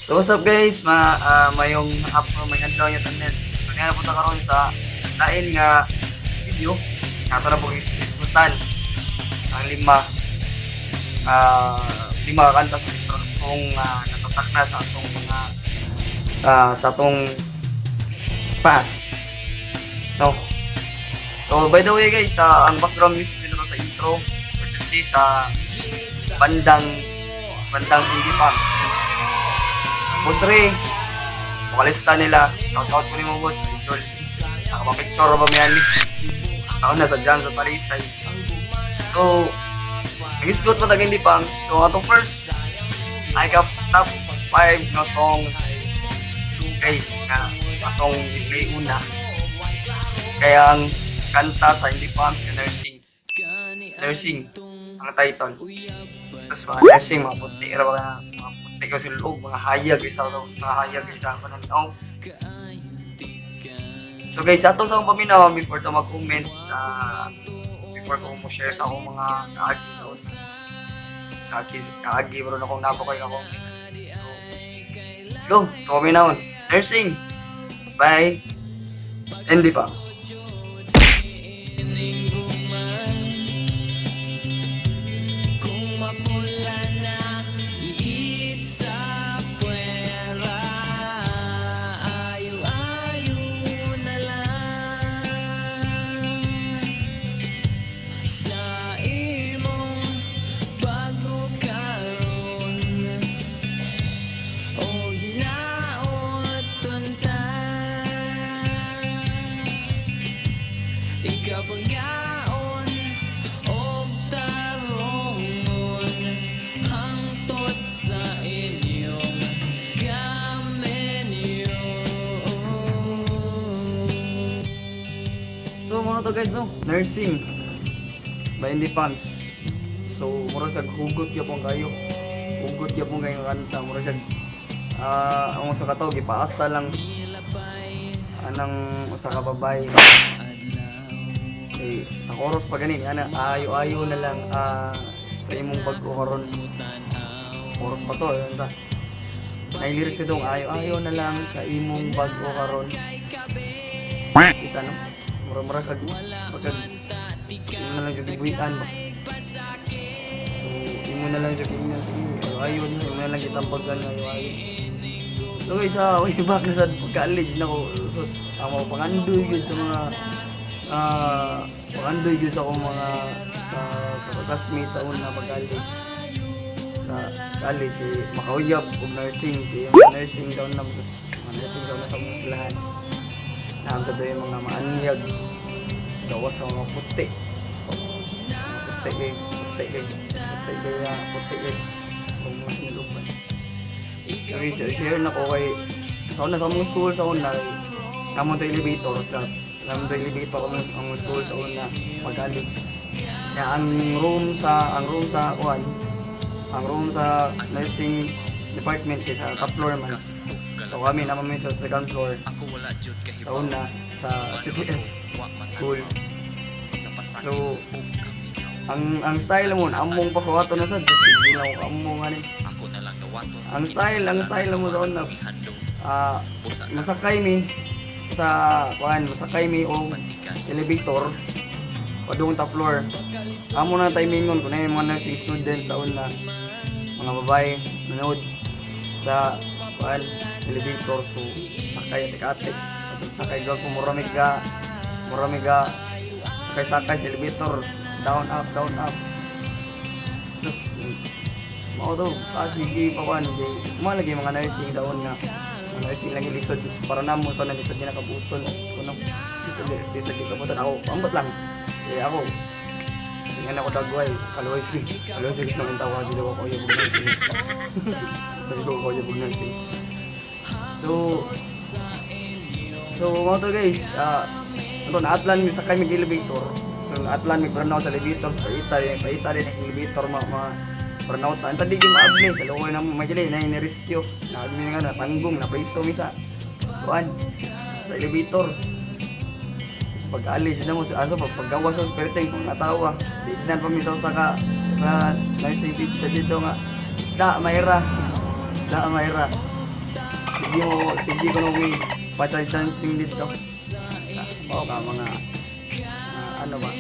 So what's up, guys? Mayong hapon, may adlaw niya tanan. So nga na punta karon sa lain nga video. Ato na po isgutan ang lima lima ka kanta sa Mr. Song natatak na sa atong mga sa atong past. No. So by the way, guys, ang background music dito sa intro courtesy sa bandang bandang Indie Punk. Boss Ray, vocalista nila. Shout out ko ni mo, boss, idol. Nakapapicture ba mi ani? Ako na sa jam sa Talisay. So, nag-isgot pa tag Indie Punk. So, atong first, ay ka top 5 na song is, guys, nga atong i-play una. Kaya ang kanta sa Indie Punk, sa Nursing. Nursing, ang title. Tapos mga nursing, mga puti, ra ba, mga puti ko sila, mga hayag, isa sa hayag, isa pa ng tao. So guys, ato sa akong paminaw before to mag-comment sa before ko mo share sa akong mga kaagi sa sa kaagi, kaagi bro na kung napo kayo ka-comment. So, let's go. To paminaw. Nursing by Andy Fox. Kung mapula na iit sa puwera, ayo-ayo na lang sa imong bago karon o hinaot unta ikaw pagkaon og tarongon hangtod sa inyong kamenyo. So mga to, guys, no, Nursing by Indie Punk. So mura sa hugot gyapon kayo. Hugot gyapon kayo nga kanta, mura siya ang usa ka tawo gipaasa lang anang usa ka babae. Eh, sa chorus pa gani ana, ayo-ayo na lang sa imong bag-o karon. Chorus pa to, yun ta. Ay lyrics itong ayo-ayo na lang sa imong bag-o karon. Kita, no? Mura-mura kag pagkag imo na lang jud gibuhian ba. So imo na lang jud ingnan, sige, ayo-ayo na, imo na lang gitambagan nga ayo-ayo. So guys, way back na sa pag-college nako, sus, ang mga pangandoy gyud sa mga pangandoy gyud sa akong mga classmates sa una pag-college. Sa college, eh, makauyab og nursing, kay yung mga nursing daw na, mga nursing daw na sa mga silahan. Naamta daw yung mga maanyag gawas sa mga puti. Mga puti kay, puti kay, puti kay, puti kay. Kung mga sinulupan. So, share, share na ko kay sa una sa among school sa una namo to elevator sa namo to elevator ang school sa una pag-college. Kaya ang room sa kuan, ang room sa nursing department kay sa top floor man. So kami naman mi sa second floor Ako wala jud sa una sa CTS wa man school. sa pasakit So, ug kamingaw. Ang style mo among pakuwato na sad, sige lang ako among ani. Ako na lang dawaton. Ang style mo sa una Ihandong ah masakay mi sa kuan, masakay mi og pantikan. Elevator padung top floor. Amo na timingon kung na yung mga nursing student sa una, mga babae nanood sa kuan elevator, so sakay ate ate sakay gag kung murami ka sakay sakay sa elevator, down up, down up. Tapos mao to, sige pa kuan di mo lagi mga nursing daon nga mga nursing lagi lisod para namo sa lisod din nakabuton kuno, lisod lisod di kabuton. Ako ambot lang eh, ako nga ako dagway kaluoy, sige kaluoy, sige nang tawag dili ko kuya bug nursing, sabi ko kuya bug nursing. So mga to, guys, ito naatlan mi sakay mig elevator. So naatlan mi burn sa elevator, sa paita din, paita din ang elevator, mga mga burnout na. Ang di gyud maabli, kaluoy na magili na ni rescue. Naagmi nga na tanggong na preso mi sa kuan sa elevator. Tapos pag-ali jud na mo sa aso pag paggawas sa perteng kung natawa. Tignan pa mi sa usa ka sa nursing teacher dito nga da mayra. Da mayra. Sige mo, sige ko nung pa-chancing dito. Oo ka, mga ano ba?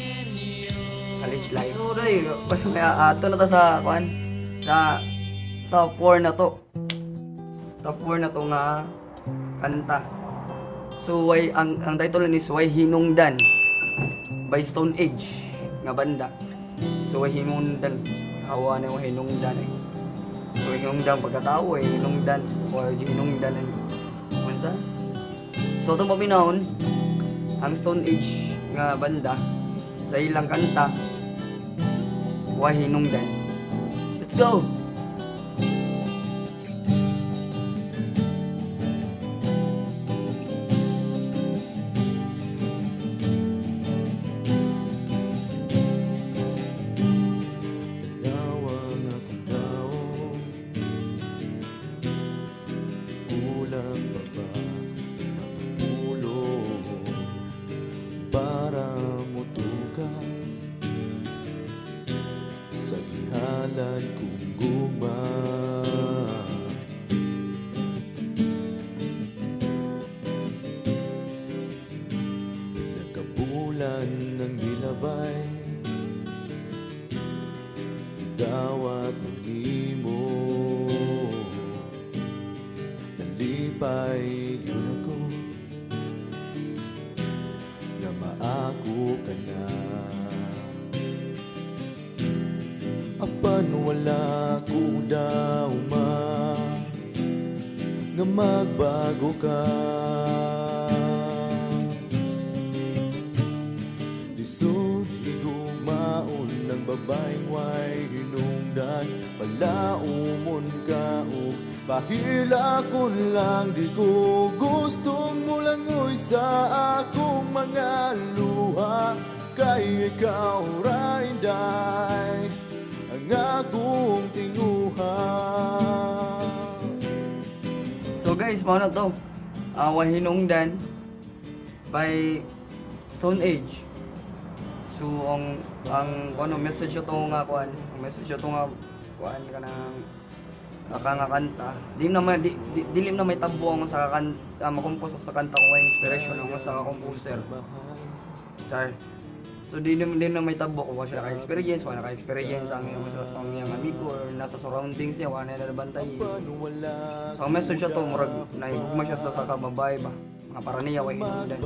College life. So, day, kaya ato na ta sa, kuan, sa top 4 na to. Top 4 na to nga kanta. So, why, ang title ni is Way Hinungdan by Stone Age nga banda. So, Way Hinungdan. Hawa na yung Hinungdan eh. So, hinungdan pagkatao eh, hinungdan. O, hinungdan eh. Unsa? So, itong paminahon, ang Stone Age nga banda, sa ilang kanta, Way Hinungdan. Let's go! Tanawa nga akong daong, kulang pa ba mga pulong para mutukan sa gihalad kong gugma? Pila ka bulan ang gilabay, gidawat ng imo. Nalipay gyud ako nga maako ka na. Apan wala ko dauma nga magbago ka. Lisod higugmaon ng babaeng way hinungdan. Palaumon ka og pahilakon lang. Di ko gustong mulangoy sa akong mga luha, kay ikaw ra inday ang akong tinguha. So guys, mao na to. Way Hinungdan by Stone Age. So ang ano message to nga kuan, ang message to nga kuan kanang aka nga kanta. Di na may di, di, dili na may tabo ang sa kan makompose sa kanta kung way inspiration ang sa composer. Char. So di na may tabo kung wala siya naka-experience, wala naka-experience ang iyang amigo or nasa surroundings niya, wala na nabantay. So ang message siya to, murag nahigugma siya sa kababae ba. Mga para niya way hinungdan.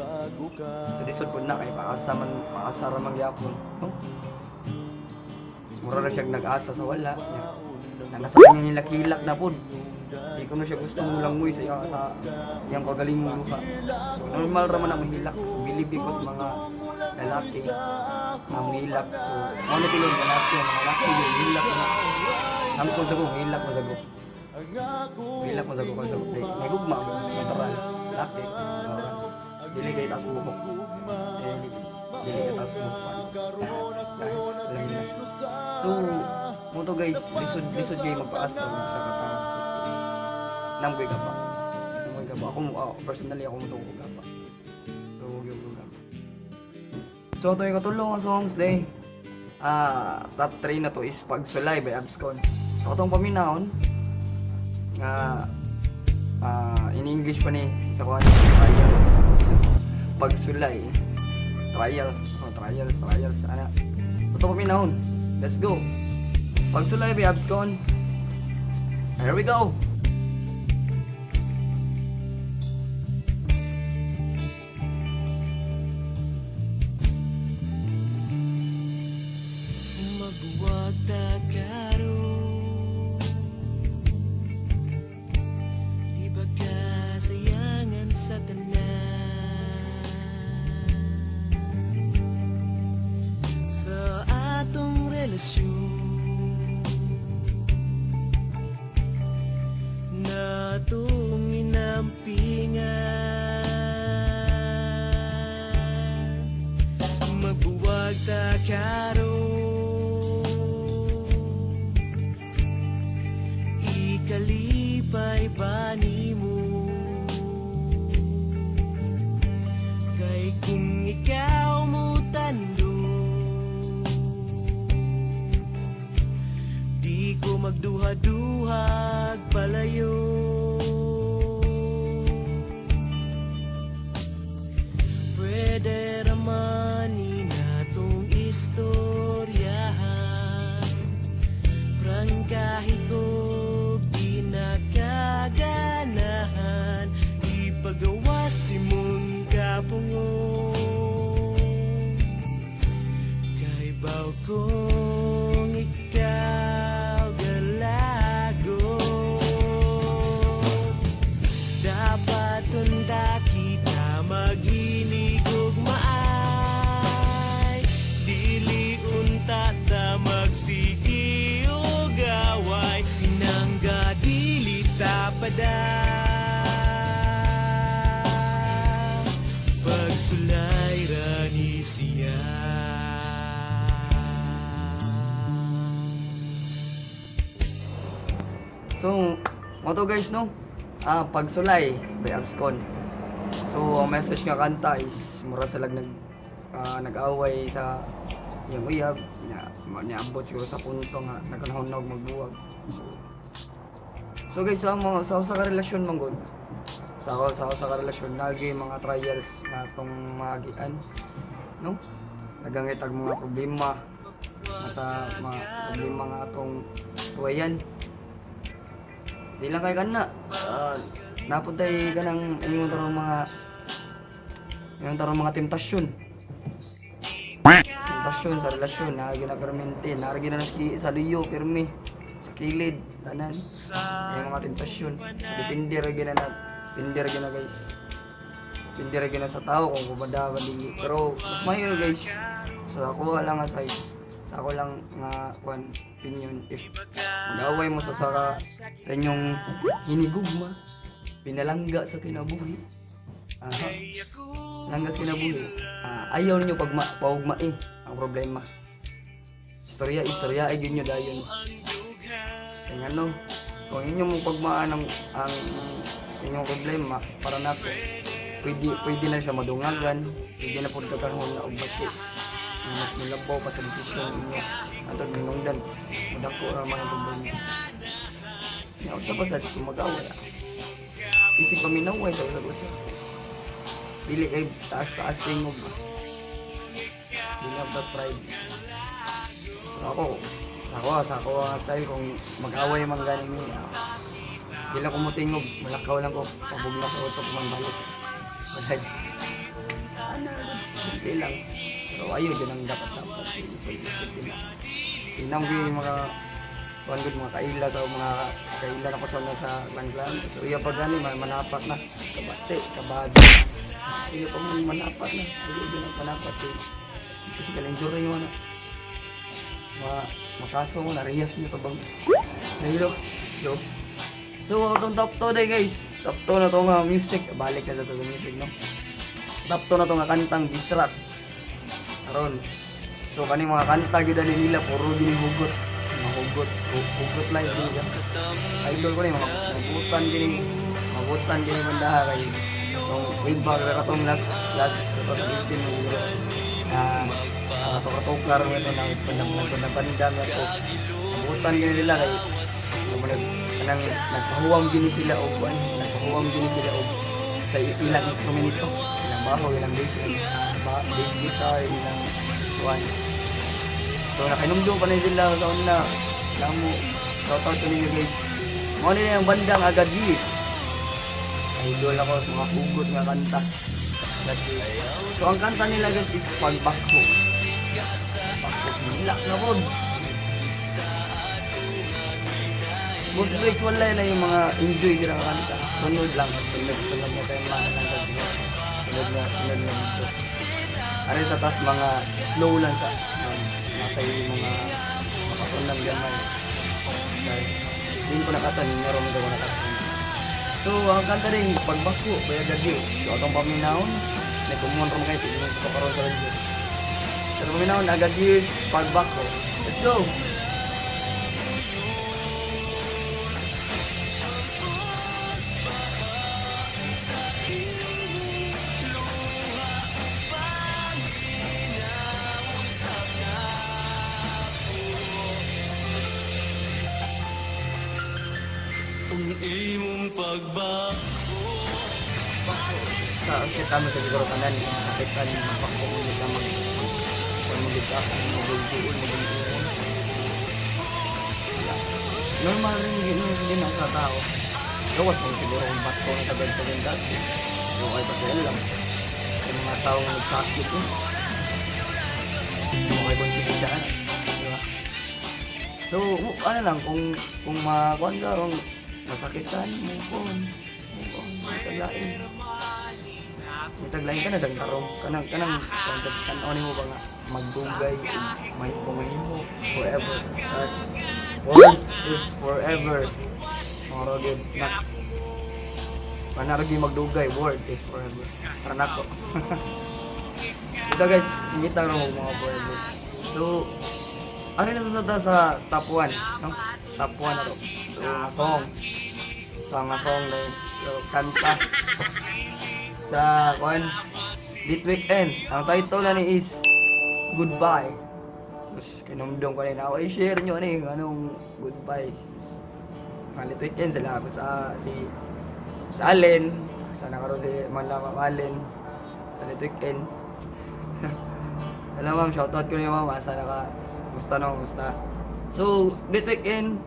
So lisod pud na kay paasa man, paasa ra man gyapon. No? Mura ra siya nag-asa sa wala. Nya. Na nasa kanya hilak-hilak na pud. Di ko na siya gusto mulangoy sa iya, sa iyang kagaling luha. So normal ra man ang mahilak. So believe ko sa mga lalaki na mahilak. So mao na tinuod lalaki, ang mga lalaki yung hilak na. Sangkol sa ko, hilak mo sa ko. Hilak mo sa ko, sa ko. May gugma, natural. Laki. Dili kay taas buhok. Eh, dili kay taas buhok. Alam niyo na. So, mo to guys, lisod lisod kay magpaasa og sa katao. Namgoy ka pa. Namgoy ka pa. Ako, personally, ako mo to ko gapa. So, huwag yung gapa. So, ito yung katulong ang songs day. Top 3 na to is Pagsulay by Abscon. So, atong paminahon, nga in English pa ni sa kuan trials. Pagsulay. Trials. Oh, trials, trials. Ana. Ito paminahon. Let's go. Pagsulay by Abscon. Here we go. Magbuwag ta karon, di ba kasayangan sa tanan sa atong relasyon na atong inampingan? Magbuwag ta karon, ikalipay ba nimo? Kay kung ikaw mo tando, di ko magduha-duhag palayo. So, mao to guys, no? Ah, Pagsulay by Abscon. So, ang message nga kanta is mura sa lag nag-away sa iyang uyab, nya niabot siguro sa punto nga nagkanahon na og magbuwag. So guys, sa mga sa usa ka relasyon man gud. Sa usa ka relasyon nagi mga trials na atong maagian, no? Nagangit ang mga problema nasa mga problema nga atong suwayan. Di lang kay kana. Napuntay kanang ingon tarong mga temptasyon. Temptasyon sa relasyon, naagi na permente, naagi na sa luyo, pirmi, sa kilid, tanan. Ay mga temptasyon. So, depende ra gyud na, depende ra gyud na guys. Depende ra gyud na sa tao kung kumada ba dili. Pero mas mayo guys. So ako lang nga side. Sa ako lang nga kwan opinion, if mag-away mo sa inyong hinigugma, pinalangga sa kinabuhi. Aha. Langga sa kinabuhi. Ah, ayaw ninyo pagma paugma eh ang problema. Istorya, istorya ay gyud nyo dayon. Kaya ano, kung inyo mong pagmaan ang inyong problema, para nato, pwede, pwede na siya madungagan, pwede na po kakanhon na ugbati. Ang mas nilabaw pa sa desisyon inyo. Atod minungdan, madako na mga problema. Nga, usa pa sa kung mag-away. Ah. Isip paminaway sa usag-usa. Dili kay taas-taas tingog ba. Dili ang taas pride. Pero ako, sa ako ang style kung mag-away man gani mi. Di lang ko mutingog, malakaw lang ko, pabugla sa utok man balik. Balik. Ano, simple lang. Pero ayaw yun ang dapat dapat. Isip din na. Tinam ko yung mga kuan gud mga kaila sa mga kaila na ko sa sa langlan. So iya pa gani manapat na kabate, kabado. Iya pa man manapat na. Ayaw yun ang manapat eh. Kasi kalenjura yung ano. Makaso mo, nariyas niyo pa bang? Nahilo. So, so itong top 2 day guys. Top 2 na to nga music. Balik na sa music, no? Top 2 na to nga kantang Bisrak. Aron. So, kani mga kanta gyud ani nila, puro din hugot. Mga hugot. Hugot lang yun nila. Idol ko ni, mga mabutan din mabutan din bandaha kay itong way back na katong last last 2018 siguro na nakatukar ito na banda na to mabutan din nila kay kanang nagpahuwam din sila og kuan, nagpahuwam din sila og sa ilang instrumento, ilang baho, ilang bass, bass guitar, ilang kuan. So nakainumdum pa na sila sa una namo. Shout out to ninyo guys. Mao nila yung bandang Agadir. Idol ako sa mga hugot nga kanta. Agadir. So ang kanta nila guys is Pagbakho. Pagbakho nila na pod. Most breaks wala na yung mga enjoy nila nga kanta. Sunod lang, sunod, sunod na tayo mga ng kanta. Sunod na, sunod na dito. Ari sa taas mga slow lang sa natay yung mga makatunang gamay. Dahil hindi ko nakatan, meron ko nakatan. So, ang kanta rin, Pagbako, by Agadir. So, atong paminahon, may kumonrom kayo, sige ko karoon sa radio. Pero paminahon, Agadir, Pagbako. Let's go! Ang imong pagbako. Sa kita mo sa siguro tanan, sakitan, magpako mo kita mag kung magigkas, magulguol, magulguol. Wala. Normal rin yun din sa tao. Gawas mo siguro kung bato na sa sa gas. So, ay pakialam. Sa mga taong nagsakit eh. Hindi mo kayo konsidersyahan. Diba? So, ano lang, kung makuan ka, kung masakitan, move on. Move on, may taglain. May taglain ka na, dagtarong. Kanang, tanaw mo ba nga, magdugay, may pumahimo, forever. That word is forever. Mga roged, na, panaragi magdugay, word is forever. Para nako. Ito guys, ngita mo mga forever. So, ano na sa top 1, no? Top 1 na to. So, nga song. Sa nga song na so, kanta sa kuan Lit Weekend. Ang title na ni is "Goodbye." Sus, kinumdum ko na ako i-share nyo ni anong "Goodbye." Sus, mga Lit Weekend sila ako sa si sa Allen, sa nakaroon si Manla Allen sa Lit Weekend. Hello ma'am, shoutout ko niyo ma'am. Asa naka? Musta no, musta? So, Lit Weekend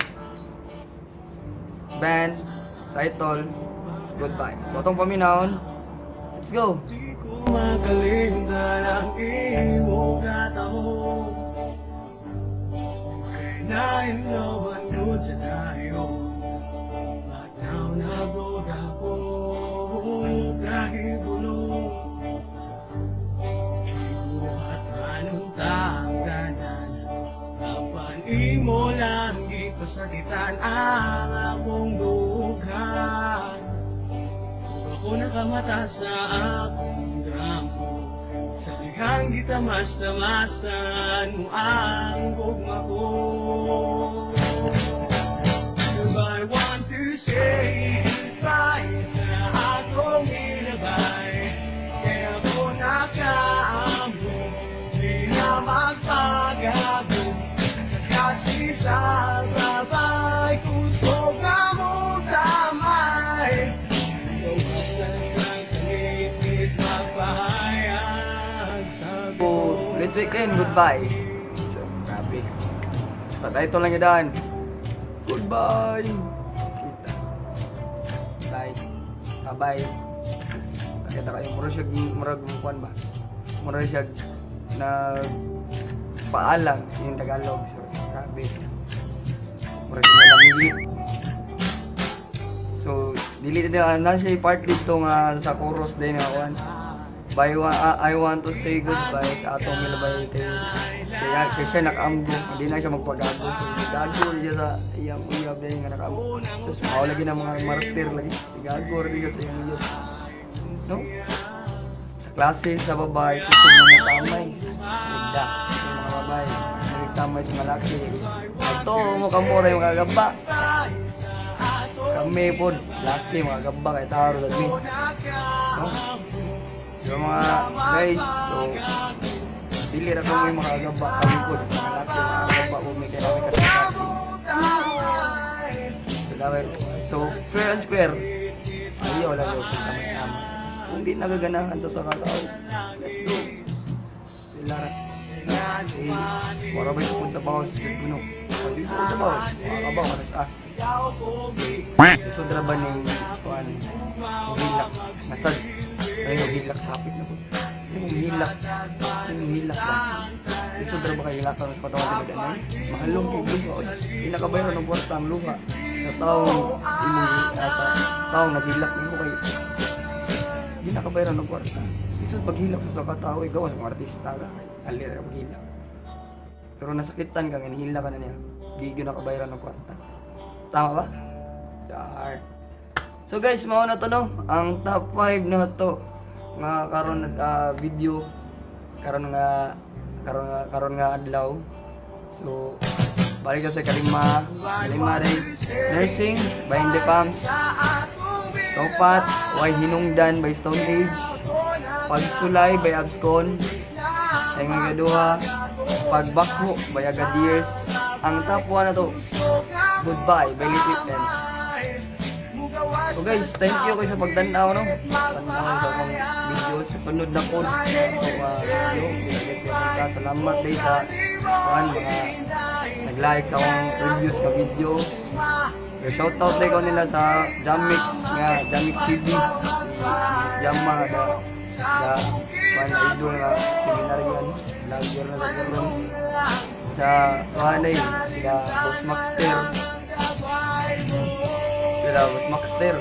band, title "Goodbye." So, atong paminawon. Let's go. Di ko makalimtan ang imong katahom. Kay na-inlove gud sa tayo. But now nagduda ko, kahibulong. Gibuhat man unta ang tanan, apan imo lang gipasakitan ang akong dughan. Ug ako nakamata sa akong damo, sa dihang gitamas-tamasan mo ang gugma ko. I want to say goodbye sa atong gilabay. Kay ako nakaamgo, di na magpagago. Sa kasi sa babay, kusog nga mo tamay. Gawas na sa kangitngit, magpahayag sa So, Lit Weekend, "Goodbye." So, grabe. Sa title lang yun. Goodbye. Sakita. Bye. Bye-bye. Sus, sakit na kayo. Mura siya, murag kuan ba? Mura siya na paalam yung Tagalog. So, grabe. Mura siya nalamigi. So, dili na na siya part dito nga sa chorus din nga kuan. I want to say goodbye sa atong milabay kay siya nakaamgo, hindi na siya magpagago. So, gago siya sa iyang uyab din nga nakaamgo. So, mao lagi na mga martir lagi. Gago rin siya sa iyang uyab. No? Sa klase sa babae, gusto mo tamay. Sunda sa mga babae, tamay sa mga laki. Ito mo kamura yung kagaba. Kami po, laki mga gaba kay taro sa mi. No? So mga guys, so dili ra kami mga gaba, kami po, mga laki mga gaba po may kay kami kasi. So daway, so fair and square. Ayaw lang yung tamay-tamay. Kung di nagaganahan sa katao, let go. Sila ra. Eh, wala ba sukod sa bawas? Jud kuno. Pag di sukod sa bawas, makakabaw ka na sa ah. Isod ra ba ning kuan hilak masad ay hilak topic na po yung hilak, yung hilak ba, isod ra ba kay hilak sa katawan talaga na mahalong kay luha oy, di nakabayran ng kwarta ang luha sa taong imong sa taong naghilak nimo kay di nakabayran ng kwarta. Isod paghilak sa katao, ikaw sa mga artista ka kay ali ra maghilak, pero nasakitan ka nga nihila ka na niya, di gyud nakabayran ng kwarta. Tama ba? Char. So guys, mao na to no, ang top 5 na to nga karon video karon nga adlaw. So balik ka sa kalima, kalima rin "Nursing" by In The Pumps. Kaupat, "Way Hinungdan" by Stone Age. "Pagsulay" by Abscon. Ay nga duha, "Pagbakho" by Agadiers. Ang top 1 na to, "Goodbye" by Lit Weekend. So guys, thank you kayo sa pagtanaw no. Tanaw sa akong video sa sunod na ko. Video, guys, guys, salamat day sa kuan mga nag-like sa akong previous nga video. So, shout out day ko nila sa Jamix nga Jamix TV. Si Miss Jamma da kuan idol nga seminarian, vlogger na sa karon. Sa kuan ay sila Boss Maxter. Sila Boss Maxter.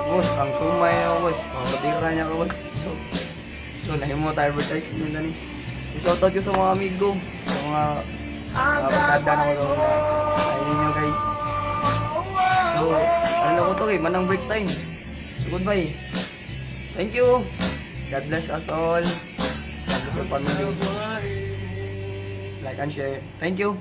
Boss, ang sumay na boss. Mga niya ka boss. So nahimo tayo advertisement na ni. Shoutout ko sa mga amigo, sa mga barkada na ko na ay ninyo guys. So, ano na ko to eh, manang break time. So, goodbye. Thank you. God bless us all. God bless your family. Like and share. Thank you.